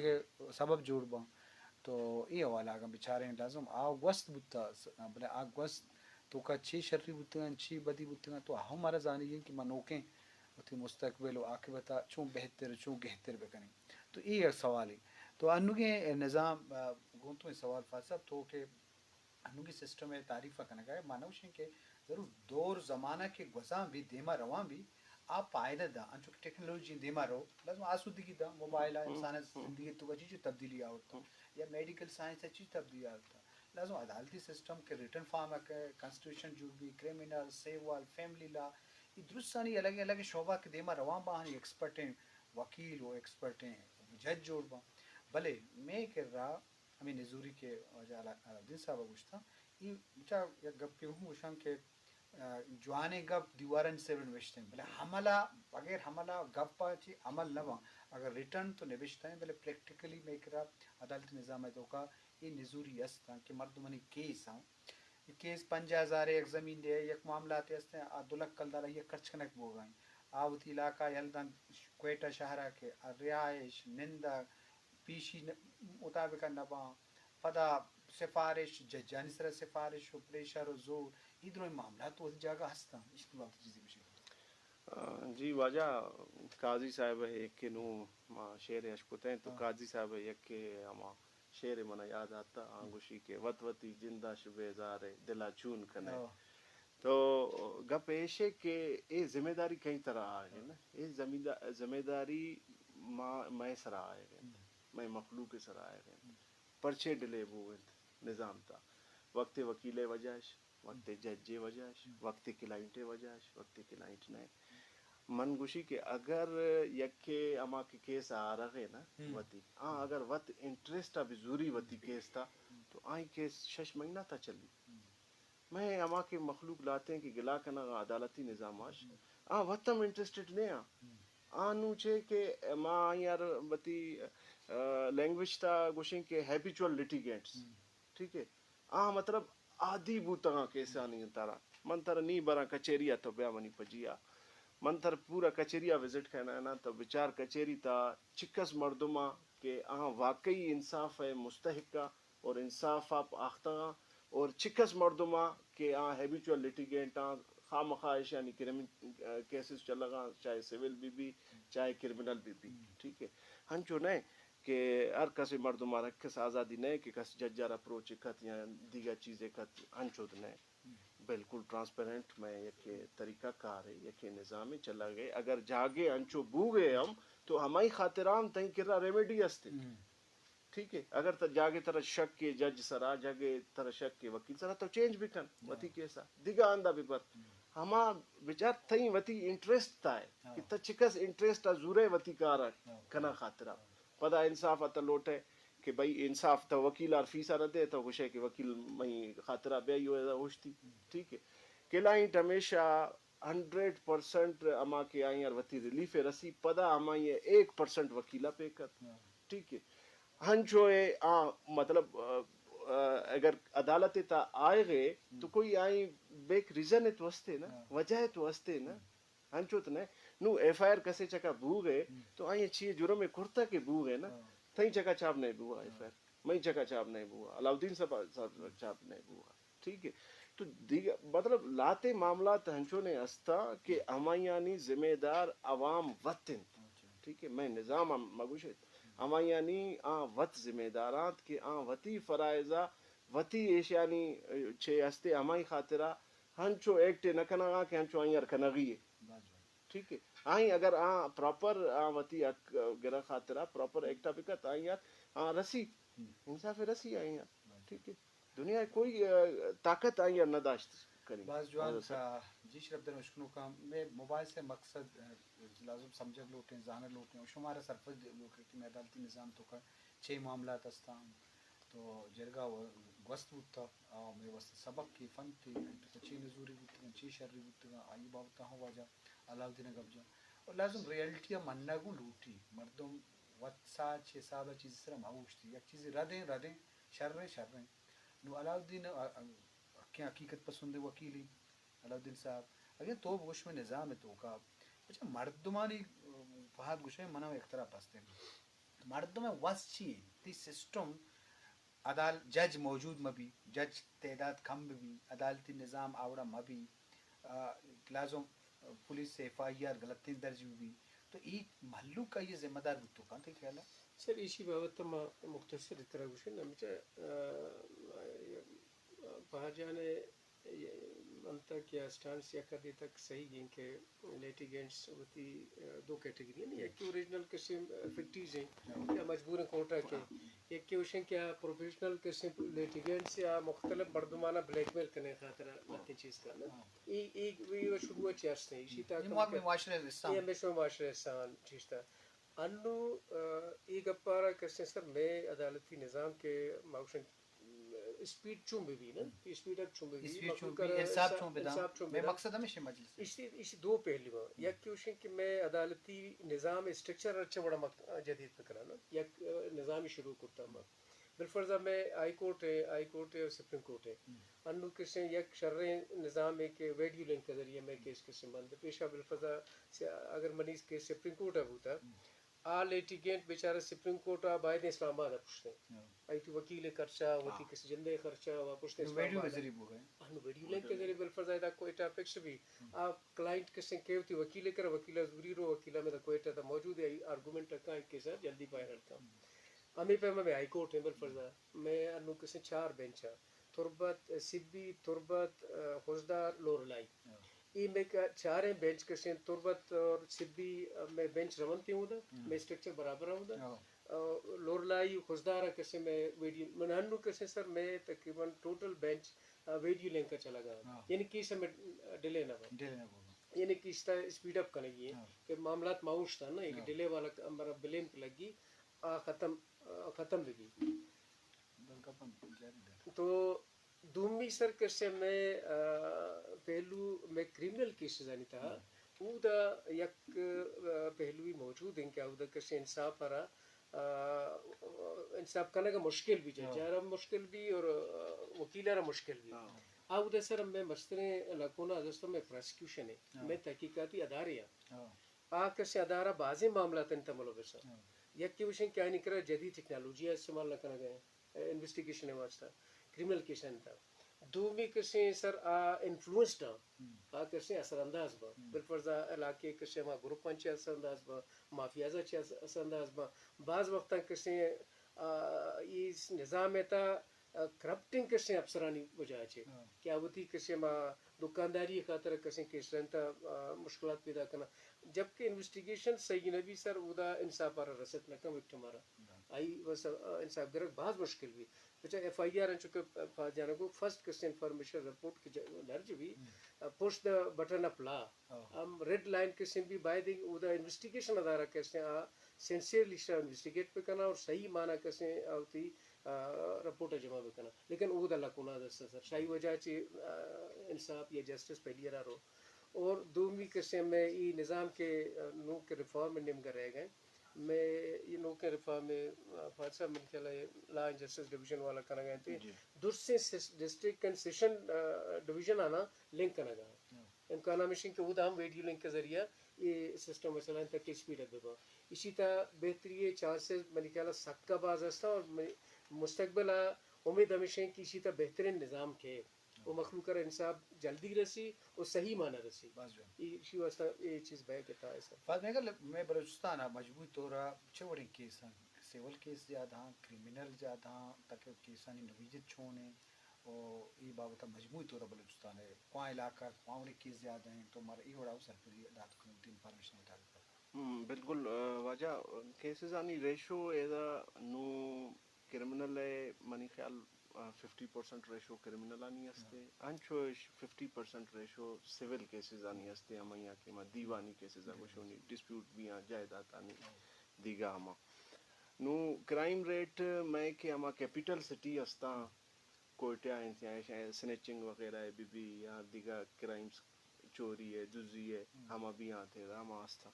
کہ سبب جوڑ باں۔ تو اے حوالہ اگاں بچاریں لازم آ گوست بوتا، بلے آ گوست توکا چی شری بوتگاں، چی بدی بوتگاں، تو ہم مارا زانگی انت کہ ما نوکیں وتی مستقبل و عاقبتا چون بہتر، چون گہتر بکنیں۔ تو اے یک سوالے۔ تو انوگیں نظام، آ، گوں تو اے سوال فاصل تو کہ انوگیں سسٹم ء تعریف ء کنگ ء ما نہ گوشیں کہ ضرور دور زمانہ کہ گوزان بی، دیما روان بی، آ پائدہ دا، انچو کہ ٹیکنالوجی دیما رو، لازم آسودگی دا، موبائل ء انسان ء زندگی تو چیز تبدیلی آورتا، یا میڈیکل سائنس ء چیز تبدیلی آورتا۔ لازم عدالتی سسٹم کہ ریٹن فارم ء کہ کانسٹیٹیوشن جوڑ بی، کریمنل، سیول، فیملی لا، یہ درستانی الگ الگ شعبہ کہ دیما روان با، آنی ایکسپرٹ ہیں، وکیل و ایکسپرٹ ہیں، جج جوڑ با۔ بلے میں کرا ہمے نزوری کہ واجہ علا-، علاؤالدین صاحب ء گوشتاں، اے بچار یک گپے ہوں گوشاں کہ، آ، جوانیں گپ دیوارانی سر نوشتہ انت، بلے عمل ء، بغیر عمل ء گپ ء چی عمل نہ باں۔ اگر ریٹن تو نبشتہ انت، بلے پریکٹیکلی مئے کرا عدالتی نظام ء توکا اے نزوری است انت کہ مردمانی کیس آں، اے کیس پنجاہ ہزار ء یک زمین دے، یک معاملات ہست انت، آ دو لکھ کلدار ء یک خرچ کنگ بوگا انت۔ آ وتی علاقہ یل دنت کوئٹہ شہر ء کہ آ رہائش، نندگ، پیشی ن-، مطابق نہ باں۔ پدا سفارش، ججانی سرا سفارش و پریشر و زور، اے درائیں معاملات تو وتی جاگہ ہستاں۔ اش بابت چیزی بشے۔ آ، جی واجہ، قاضی صاحب ء کہ نوں ما شعر اش کتیں تو ہاں۔ قاضی صاحب ء یک کہ ہما شعر من یاد آتا، آ ہم۔ گوشی کہ وت وتی جندا شہ بیزار ء دلا چون کنے۔ ہاں۔ تو گپ ایش ہے کہ اے ذمہ داری کئی طرح آئے نا؟ اے ذمہ دا-، ذمہ داری ما، مئے سرا آئے، ہم۔ مئے مخلوق سرا آئے۔ ہم۔ پرچے ڈیلے بوگ انت نظام تا۔ وقت وکیل ء وجہ اش، وقت جج ء وجہ اش، وقت کلائنٹ ء وجہ اش، وقت کلائنٹ نہ۔ من گوشی کہ اگر یکے ہما کہ کیس آرغ ء نا ہم۔ وتی، آ اگر وت انٹرسٹ ء بزوری وتی کیس تا، تو آئی کیس شش مہینہ تا چلی۔ مئے ہما کہ مخلوق لاتیں کہ گلا کنغ عدالتی نظام اش، آ وت ہم انٹرسٹڈ نہ آں۔ آ نوں چے کہ ما آئی ار وتی، آ، لینگویج تا گوشیں کہ ہیبیچول لٹیگینٹس۔ ٹھیک ہے؟ آ مطلب عادی بوتغاں کیسانی ترا۔ من ترا نی براں کچہری ء تو بیا منی پجی ء۔ من ترا پورا کچہری ء وزٹ کنائیناں تو بچار کچہری تا چکس مردماں کہ آ واقعی انصاف ء مستحق آں اور انصاف ء آختغاں اور چکس مردماں کہ آ ہیبیچول لٹیگینٹ آں، خامخا ایشانی کرمن-، کیسز چلغاں، چاہے سول بی بی، چاہے کرمنل بی بی۔ ٹھیک ہے؟ ہنچو نہ کہ ہر کس مردم ء را کس آزادی نہ کہ کس جج ء را اپروچ کت یا دیگر چیزے کت، انچود نہ۔ بالکل ٹرانسپیرنٹ میں یک طریقہ کار ہے، یک نظام چلا گئے۔ اگر جاگے انچو بوگے ہم تو ہمائی خاطر ہم تئی کرا ریمیڈی ہستے۔ ٹھیک ہے، اگر تا جاگے ترا شک کے جج سرا، جاگے ترا شک کے وکیل سرا تو چینج بھی کن، وتی کیسا دیگا آندا بھی بر۔ ہما بچار تئی وتی انٹرسٹ تا ہے کہ تا چکس انٹرسٹ آ زورے وتی کارا کنا خاطرا۔ پدا انصاف آ تہ لوٹئے کہ بھئی انصاف تہ وکیل آر فیس آ نہ دے، تہ گوشئے کہ وکیل مئی خاطرا بیائی و ادا اوشتی۔ ٹھیک ہے۔ کلائنٹ ہمیشہ ہنڈریڈ پرسنٹ ہما کہ آئی آر وتی ریلیف رسی، پدا ہمائی ایک پرسنٹ وکیلا پے کت۔ ٹھیک ہے۔ ہنچو اے آ مطلب، آ، آ، اگر عدالت تا آئے گئے تو کوئی آئی بیک ریزن تو ہستے نا، وجہ تو ہستے نا۔ انچو تو نہ۔ نوں ایف آئی آر کسے چکا بوگ ء تو آئی چی جرم ء کرتگ کہ بوگ ء نا۔ تئی چکا چاپ نہ بوا ایف آئی آر، مئی چکا چاپ نہ بوا، علاؤالدین صاحب، صاحب چاپ نہ بوا۔ ٹھیک ہے۔ تو دیگر مطلب لاتے معاملات ہنچو نے ہستا کہ ہمایانی ذمہ دار عوام وت انت۔ ٹھیک ہے، میں نظام ہم مگوشت۔ ہمایانی آ وت ذمہ دار انت کہ آ وتی فرائض ء وتی ایشانی چے ہستے ہمائی خاطرہ ہنچو ایکٹ ء نہ کنغاں کہ ہنچو آئی ار کنغی ء۔ ٹھیک ہے۔ آئی اگر آ پراپر آ وتی حق گرا خاطرا پراپر ایکٹا بکت، آئی ار آ رسی، انصاف رسی آئی ار۔ ٹھیک ہے۔ دنیا ء کوئی، آ، طاقت آئی ار نہ داشت کنی۔ باز جوان۔ جی شرف در اشکنوکاں، میں موبائل سے مقصد، آ، لازم سمجھگ لوٹیں، زانگ لوٹیں، اور شمارا سرپد لوٹیں کہ میں عدالتی نظام تو کا چے معاملات ہستاں۔ تو جرگہ و گوست بوتہ، آ مئے واستہ سبق کے فن تے، انچو چے نزوری بوتگاں، چے شری بوتگاں، آئی بابت ہم واجہ علاؤالدین گپ جا۔ اور لازم ریئلٹی منگ گوں لوٹی، مردم وت ساچ حساب چیز سر ہم اوشتی، یک چیزی ردیں، ردیں، شریں، شریں۔ نو علاؤالدین، آ، آ، کہ حقیقت پسند وکیلی، علاؤالدین صاحب، اگر تو بگوش میں نظام توکا، اچھا مردمانی، آ، پہاد گوشے منا اختلاف ہستے۔ مردم ءِ وس چی انت؟ تئی سسٹم، عدال-، جج موجود مہ بی، جج تعداد کم بہ بی، عدالتی نظام آوڑا مہ بی، آ، لازم پولیس ایف آئی آر غلطیں درج بہ بی، تو اے مھلوک آئی ءِ ذمہ دار بوت کنت، تئی خیال ءَ؟ سر، ایشی بابت ءَ ما مختصر ترا گوشیں، ہمیچا، آ، پہار جان ءِ منطق یا سٹانس یک حدے تک صحیح ایں کہ لیٹیگنٹس وتی، آ، دو کیٹیگری ایں، یکے اوریجنل قسم، آ، فکٹیز ایں یا مجبور ایں کورٹ ءَ کہ، یکے اوشیں کہ آ پروفیشنل قسم لیٹیگنٹس یا مختلف مردماناں بلیک میل کنگ ءِ خاطر ءَ لہتیں چیز کناں۔ اے، اے، اے شروع ءَ چہ است ایں، ایشی تاکہ معاشرہ ءِ حصہ ایں۔ اے ہمیشہ معاشرہ ءِ حصہ ایں، چیز تا۔ انو، آ، اے گپارا کسیں سر مئے عدالتی نظام کہ ما گوشن، اسپیڈ چون بہ بی نا، اسپیڈ اب چون بہ بی، اسپیڈ چون مخلوق بہ بی، را انصاف انصاف چون بہ دا۔ مئے مقصد ہمیش ایں مجلس۔ اشی، اشی دو پہلو ایں۔ یک کہ اوشیں کہ مئے عدالتی نظام اسٹرکچر ءَ چہ وڑا مک-، جدید بکناں نا۔ یک، آ، نظامی شروع کرتا ما۔ بالفرض مئے ہائی کورٹ ایں، ہائی کورٹ ایں اور سپریم کورٹ ایں۔ انو کسیں یک شریں نظام ایں کہ ویڈیو لنک کے ذریعے مئے کیس کسیں بند۔ پیشا بالفرض سے-، اگر منی کیس سپریم کورٹ ءَ بوتا، آ لیٹیگنٹ بیچارہ سپریم کورٹ ءَ باید اسلام آباد ءَ پشتیں۔ آئی تی وکیل ءِ خرچہ، وتی کسی جندے خرچہ، وا پشتیں اسلام آباد ءَ۔ انو ویڈیو لنک کے ذریعے بالفرض ادا کوئٹہ فکس بی۔ آ کلائنٹ کسیں کہ وتی وکیل ءِ کرا، وکیل ءَ زوری رو، وکیل ءَ مئے دا کوئٹہ تا موجود ایں، آئی آرگومنٹ ءَ کاں کیس ءَ جلدی فائنل کاں۔ ہمے پیم مئے ہائی کورٹ ایں بالفرض، مئے انو کسیں چار بینچ ایں، تربت، سبی، تربت، آ، خضدار، لورالائی۔ اے مئے کہ چاریں بینچ کسیں تربت اور سبی، آ، مئے بینچ رونت ایں اودا، مئے اسٹرکچر برابر ایں اودا۔ آ، لورالائی، خضدار ءَ کسیں مئے ویڈیو، من انو کسیں سر مئے تقریباً ٹوٹل بینچ، آ، ویڈیو لنک ءَ چلگا۔ یعنی کیس ءَ مئے ڈیلے نہ با۔ ڈیلے نہ با۔ یعنی کیس تا اسپیڈ اپ کنگی ایں کہ معاملات ما اوشتاں نا، ایک ڈیلے والا ک-، ہمارا بلیم لگی، آ ختم، آ، ختم بہ بی۔ تو دومی سر کسے مئے، آ، پہلو مئے کریمنل کیسز آنی تہا، اودا یک، آ، پہلوی موجود ایں کہ اودا کسے انصاف ءَ را، آ، انصاف کنگ ءَ مشکل بی، جج ءَ را مشکل بی اور، آ، وکیل ءَ را مشکل بی۔ اودا سر مئے مستریں لکونا دست مئے پراسیکیوشن ایں، مئے تحقیقاتی ادارے ایں۔ آ کسے ادارہ بازیں معاملات انت ملوث ایں۔ یکے اوشیں کہ آنی کرا جدید ٹیکنالوجی ءَ استعمال نہ کنگ ءَ ایں، انویسٹیگیشن ءِ واسطہ، کریمنل کیس انت۔ دومی کسے سر آ انفلوئنسڈ ایں، آ کسے اثر انداز با۔ بالفرض آ علاقے کسے ہما گروپ آں چہ اثر انداز با، مافیاز آں چہ اثر انداز با۔ بعض وقتاں کسے، آ، اے نظام ءِ تہا آ، کرپٹنگ کسیں افسرانی وجہ چہ کہ آ وتی کسے ما دکانداری خاطر کسیں کیس رنت، آ، مشکلات پیدا کناں۔ جبکہ انویسٹیگیشن صحیح نہ بی سر، اودا انصاف ءَ را رست نہ کن وکٹم ءَ را۔ آئی وس-، آ، انصاف گرگ باز مشکل بی۔ پچا ایف آئی آر انچو کہ فاز جانا گو فرسٹ کسیں انفارمیشن رپورٹ کہ ج-، درج بی، آ، پش دا بٹن اپ لا۔ ہم ریڈ لائن کسیں بی باید اودا انویسٹیگیشن ادارہ کسیں آ سنسیئرلی شا انویسٹیگیٹ بکناں اور صحیح معنی کسیں آ وتی، آ، رپورٹ ءَ جمع بکناں۔ لیکن اودا لکونا دست سر شاہی وجہ چہ، آ، انصاف یا جسٹس پہلی را رو۔ اور دومی کسے مئے ای نظام کے، آ، نوک ریفارم نیمگا رہ گئے۔ مئے ای نوک ریفارم، آ، فاضل صاحب من خیال ہے لا اینڈ جسٹس ڈویژن والا کنگا انت۔ درسیں سس-، ڈسٹرکٹ اینڈ سیشن، آ، ڈویژن آنا لنک کنگا۔ امکان ہمیش انت کہ اودا ہم ویڈیو لنک کے ذریعہ اے سسٹم ءَ چلائیں تاکہ اسپیڈ اپ بہ با۔ ایشی تا بہتری ءِ چانسز منی خیال ءَ سکا باز ہستاں اور منی مستقبل ءَ امید ہمیش انت کہ ایشی تا بہترین نظام کئیت و مخلوق ءَ را انصاف جلدی رسی و صحیح معنی رسی۔ ایشی واسطہ اے چیز بہت کتا ہے سر۔ فاضل میگل، مئے بلوچستان ءَ مجموعی طور ءَ چہ وڑیں کیس انت؟ سول کیس زیادہ انت، کریمنل زیادہ انت، تاکہ کیسانی نوعیت چون انت؟ و اے بابت ءَ مجموعی طور ءَ بلوچستان ءِ کواں علاقہ ءَ کواں وڑیں کیس زیادہ انت، تو مارا اے وڑا ہم سرپدی دات کن وتی انفارمیشن ءِ مطابق۔ ہم، بالکل، آ، واجہ، کیسز آنی ریشو ایدا نوں کرمنل ءِ منی خیال، آ، ففٹی پرسنٹ ریشو کرمنل آنی استے، انچوش fifty percent ratio civil cases آنی استے، ہمائی کہ ما دیوانی کیسز ءَ گوشونی، ڈسپیوٹ بیاں جائیداد آنی دیگا ہما۔ نوں کرائم ریٹ مئے کہ ہما کیپیٹل سٹی استاں، کوئٹہ انت یا سنیچنگ وغیرہ ءَ بہ بی یا دگہ کرائمز، چوری ءِ، دزی ءِ، ہما بیاں تھے ہما استاں۔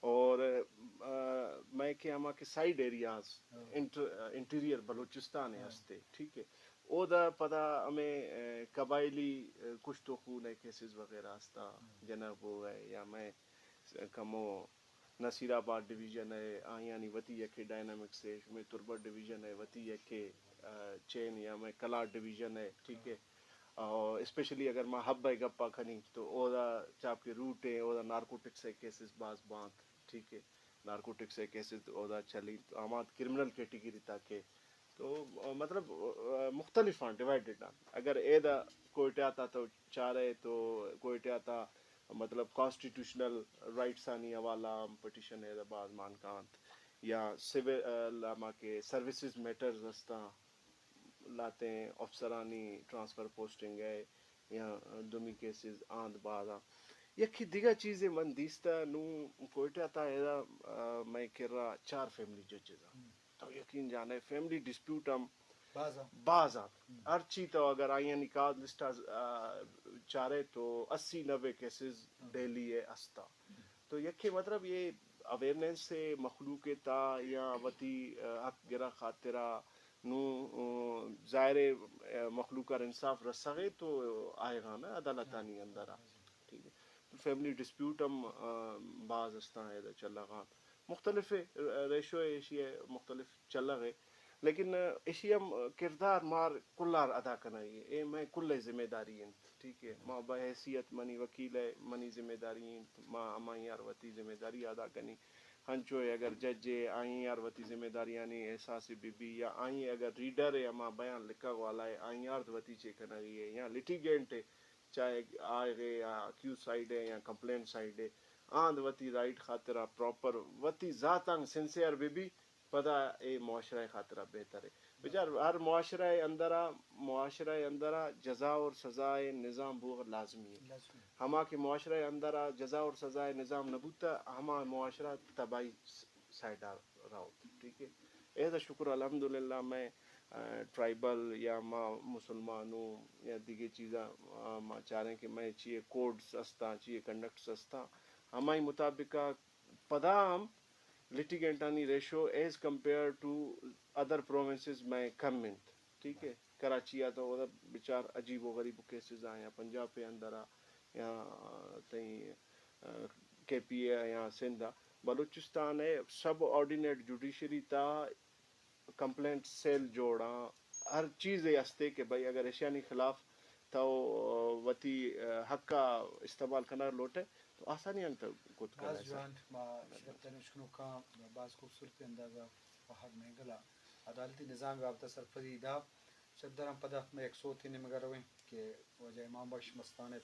اور، آ، مئے کہ ہما کہ side areas, inter-, interior Balochistan ءَ استے، ٹھیک ہے۔ اودا پدا ہمیں، آ، قبائلی، آ، کشت و خون ءِ کیسز وغیرہ استا، جنگ بوگ ءِ یا مئے کمو نصیر آباد ڈویژن ءِ، آیانی وتی یکے ڈائنامکس ءِ، شمے تربت ڈویژن ءِ وتی یکے، آ، چین یا مئے کلات ڈویژن ءِ، ٹھیک ہے۔ اور اسپیشلی اگر ما ہب ءِ گپ ءَ کنیں تو اودا چاپ کے روٹ ہیں، اودا نارکوٹکس ءِ کیسز باز بانت، ٹھیک ہے۔ نارکوٹکس ءِ کیسز اودا چلیں، تو آمات کرمنل کیٹیگری تک ہے۔ تو، آ، مطلب، آ، مختلف آں، ڈیوائیڈڈ آں۔ اگر ایدا کوئٹہ تا تو چارے تو کوئٹہ تا مطلب کانسٹیٹیوشنل رائٹس آنی حوالہ ہم پٹیشن ایدا باز مان کانت، یا سول، آ، ہما کہ سروسز میٹرز ہستاں، لاتیں افسرانی ٹرانسفر پوسٹنگ ہے یا دومی کیسز آند باز آں۔ یکی دگہ چیزے من دیستہ نوں کوئٹہ تا ایدا، آ، مئے کرا چار فیملی ججز آں۔ تو یقین جانے فیملی ڈسپیوٹ ہم باز آں۔ باز آں۔ ہرچی تو اگر آئیانی کاز لسٹ ءَ، آ، چارے تو اسی نوے کیسز ڈیلی ءَ ہستا۔ تو یکے مطلب یہ اویئرنیس ہے مخلوق ءِ تا یا وتی، آ، حق گرا خاطرا نوں، آ، ظاہر ہے، آ، مخلوق ءَ انصاف رسغے تو آئے گا نا عدالتانی اندر آ۔ ٹھیک ہے۔ فیملی ڈسپیوٹ ہم، آ، باز ہستاں ایدا چلغاں۔ مختلف ریشو ہے، ایشی ہے مختلف چلغ ہے۔ لیکن، آ، ایشی ہم کردار مار کلار ادا کنگی۔ اے مئے کل ذمہ داری انت۔ ٹھیک ہے۔ ما بحیثیت منی وکیل ہے، منی ذمہ داری انت۔ ما ہمائی یار وتی ذمہ داری ادا کنی۔ ہنچو ہے اگر جج ہے، آئی یار وتی ذمہ داریانی احساس بی بی یا آئی اگر ریڈر ہے، ہما بیان لکھگ والا ہے، آئی یار وتی چے کنگی ہے یا لٹیگینٹ ہے، چاہے آئے یا اکیوز سائیڈ ہے یا کمپلینٹ سائیڈ ہے، آند وتی رائٹ خاطرا پراپر وتی ذاتاں سنسیئر بہ بی، پدا اے معاشرہ خاطرا بہتر ہے۔ بچار ہر معاشرہ اندرا، معاشرہ اندرا جزا اور سزا نظام بوغ لازمی ہے۔ لازمی۔ ہما کہ معاشرہ اندرا جزا اور سزا نظام نہ بوتا، ہما معاشرہ تباہی س-، سائیڈا راوت۔ ٹھیک ہے۔ اے دا شکر الحمدللہ میں، آ، ٹرائبل یا ما مسلمانوں یا دیگے چیزاں، آ، ما چاریں کہ میں چیئے کوڈز استاں، چیئے کنڈکٹس استاں، ہمائی مطابق پدا ہم لٹیگنٹانی ratio as compare to other provinces میں کم انت۔ ٹھیک ہے۔ کراچی آ تو اودا بچار عجیب و غریب کیسز آ یا پنجاب پہ اندر آ یا تئی، آ، کے پی اے آ یا سندھ آ۔ بلوچستان ہے سب آرڈینیٹ جوڈیشری تا کمپلینٹ سیل جوڑاں، ہر چیزے ہستے کہ بھئی اگر ایشانی خلاف تو وتی حق ء استعمال کنگ لوٹے تو آسانی آن تو کت کنگ باز جوان۔ ما شرف داریں اشکنوکاں باز خوبصورت انداز ء فہد مینگل ء عدالتی نظام بابت ء سرپدی دا۔ شرف داراں پدا مئے یک سوتے نیمگ ء رویں کہ واجہ امام بخش مستان ء